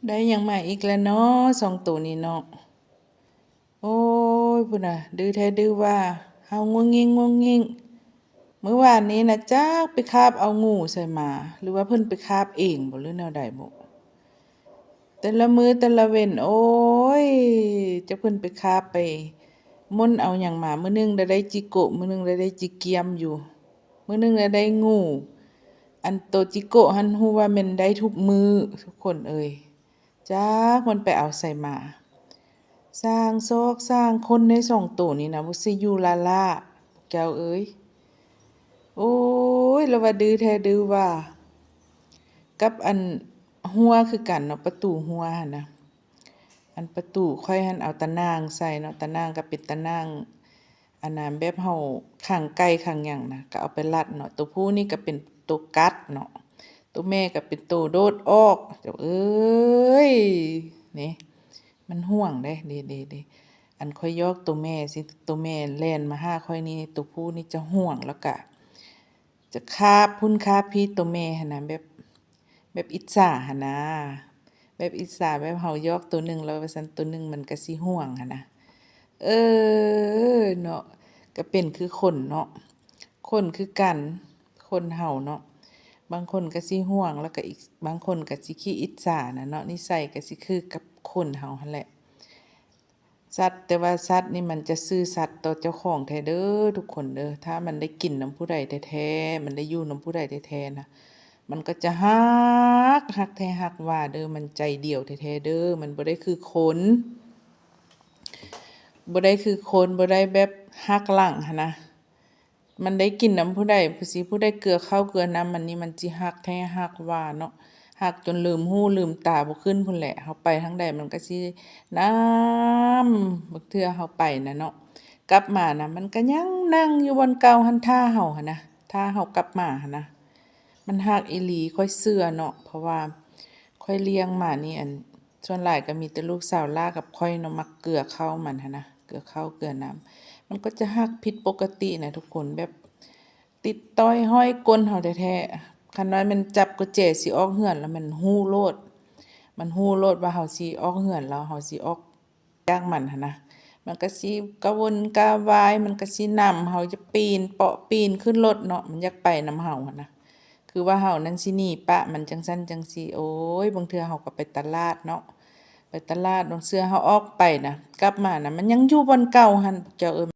ໄດ້ຫຍັງມາອີກແລ້ວເນາະ ສອງໂຕນີ້ເນາະ. ໂອ້ຍ ພຸ້ນນະ ດື້ແທ້ດື້ວ່າ ເຫົ່າງຸ້ງງິ້ງງຸ້ງງິ້ງ. ມື້ວານນີ້ນະ ຈັກໄປຄາບເອົາງູໃສ່ໝາ ຫຼືວ່າເພິ່ນໄປຄາບເອງບໍ ຫຼືແນວໃດບໍ. ແຕ່ລະມື້ແຕ່ລະເວັນ ໂອ້ຍ ຈັກເພິ່ນໄປຄາບໄປມົ້ນເອົາຫຍັງມາ ມື້ໜຶ່ງລະໄດ້ຈິໂກະ ມື້ໜຶ່ງລະໄດ້ຈິກຽມຢູ່ ມື້ໜຶ່ງລະໄດ້ງູ. ອັນໂຕຈິໂກະຫັ້ນຮູ້ວ່າແມ່ນໄດ້ທຸກມື້ ທຸກຄົນເອີຍ. ຈັກມັນໄປເອົາໃສມາ. ສ້າງຊອກສ້າງຄົນໃນສອງໂຕນີ້ນະ ບໍ່ຊິຢູ່ລ້າໆ ແກ້ວເອີຍ. ໂອ້ຍ ລະວ່າດື້ແທ້ດື້ວ່າ ກັບອັນຮົ້ວຄືກັນເນາະ ປະຕູຮົ້ວຫັ້ນນະ. ອັນປະຕູຂ້ອຍຫັ້ນເອົາຕາໜ່າງໃສ່ເນາະ ຕາໜ່າງກໍເປັນຕາໜ່າງ ອັນນະ ແບບເຮົາຂັງໄກ່ຂັງຫຍັງນະ ກໍເອົາໄປລັດເນາະ. ໂຕຜູ້ນີ້ກໍເປັນໂຕກັດເນາະ ໂຕແມ່ກໍເປັນໂຕໂດດອອກ. ເຈົ້າເອີຍ ນີ້ ມັນຫ່ວງເດ້ ເດ້ ເດ້ ເດ້. ອັນຂ້ອຍຢອກໂຕແມ່ຊິ ໂຕແມ່ແລ່ນມາຫາຂ້ອຍນີ້ ໂຕຜູ້ນີ້ຈະຫ່ວງ ແລ້ວກະຈະຄາບພຸ້ນຄາບພີ້ໂຕແມ່ຫັ້ນນະ ແບບ ແບບອິດສາຫັ້ນນະ ແບບອິດສາ ແບບເຮົາຢອກໂຕໜຶ່ງແລ້ວວ່າຊັ້ນ ໂຕໜຶ່ງມັນກະຊິຫ່ວງຫັ້ນນະ. ເອີ ເນາະ ກະເປັນຄືຄົນເນາະ ຄົນຄືກັນ ຄົນເຮົາເນາະ ບາງຄົນກະຊິຫ່ວງ ແລ້ວກະອີກບາງຄົນກະຊິຂີ້ອິດສານະເນາະ ນິໄສກະຊິຄືກັບຄົນເຮົາຫັ້ນແຫຼະ. ສັດ ແຕ່ວ່າສັດນີ້ມັນຈະຊື່ສັດຕໍ່ເຈົ້າຂອງແທ້ເດີ ທຸກຄົນເດີ. ຖ້າມັນໄດ້ກິນນຳຜູ້ໃດແທ້ໆ ມັນໄດ້ຢູ່ນຳຜູ້ໃດແທ້ໆນະ ມັນກໍຈະຮັກ ຮັກແທ້ຮັກວ່າເດີ ມັນໃຈດຽວແທ້ໆເດີ. ມັນບໍ່ໄດ້ຄືຄົນ ບໍ່ໄດ້ຄືຄົນ ບໍ່ໄດ້ແບບຫັກຫຼັງຫັ້ນນະ. ມັນໄດ້ກິນນຳຜູ້ໃດ ຜູ້ຊິ ຜູ້ໃດເກືອເຂົ້າເກືອນ້ຳມັນນີ້ ມັນຊິຮັກແທ້ຮັກວ່າເນາະ ຮັກຈົນລືມຫູລືມຕາບໍ່ຂຶ້ນພຸ້ນແຫຼະ. ເຮົາໄປທາງໃດມັນກໍຊິນຳ ບາງເທື່ອເຮົາໄປນະເນາະ ກັບມານະ ມັນກໍຍັງນັ່ງຢູ່ບ່ອນເກົ່າຫັ້ນ ຖ້າເຮົາຫັ້ນນະ ຖ້າເຮົາກັບມາຫັ້ນນະ. ມັນຮັກອີ່ຫຼີ ຂ້ອຍເຊື່ອເນາະ ເພາະວ່າຂ້ອຍລ້ຽງມານີ້ ອັນ ສ່ວນຫຼາຍກໍມີແຕ່ລູກສາວຫຼ້າກັບຂ້ອຍເນາະ ມັກເກືອເຂົ້າມັນຫັ້ນນະ ເກືອເຂົ້າເກືອນ້ຳ. ມັນກໍຈະຮັກຜິດປົກກະຕິນະທຸກຄົນ ແບບຕິດຕ້ອຍຫ້ອຍກົ້ນເຮົາແທ້ໆ. ຄັນວ່າແມ່ນຈັບກຸນແຈຊິອອກເຮືອນແລ້ວ ມັນຮູ້ໂລດ ມັນຮູ້ໂລດວ່າເຮົາຊິອອກເຮືອນແລ້ວ ເຮົາຊິອອກຈາກມັນຫັ້ນນະ. ມັນກໍຊິກະວົນກະວາຍ ມັນກໍຊິນຳເຮົາຈະປີນເປາະປີນຂຶ້ນລົດເນາະ ມັນຢາກໄປນຳເຮົາຫັ້ນນະ. ຄືວ່າເຮົານັ້ນຊິໜີປະມັນຈັ່ງຊັ້ນຈັ່ງຊີ້. ໂອ້ຍ ບາງເທື່ອເຮົາກໍໄປຕະຫຼາດເນາະ ໄປຕະຫຼາດ ບາງເທື່ອເຮົາອອກໄປນະ ກັບມານະ ມັນຍັງຢູ່ບ່ອນເກົ່າຫັ້ນ ເຈົ້າເອີຍ.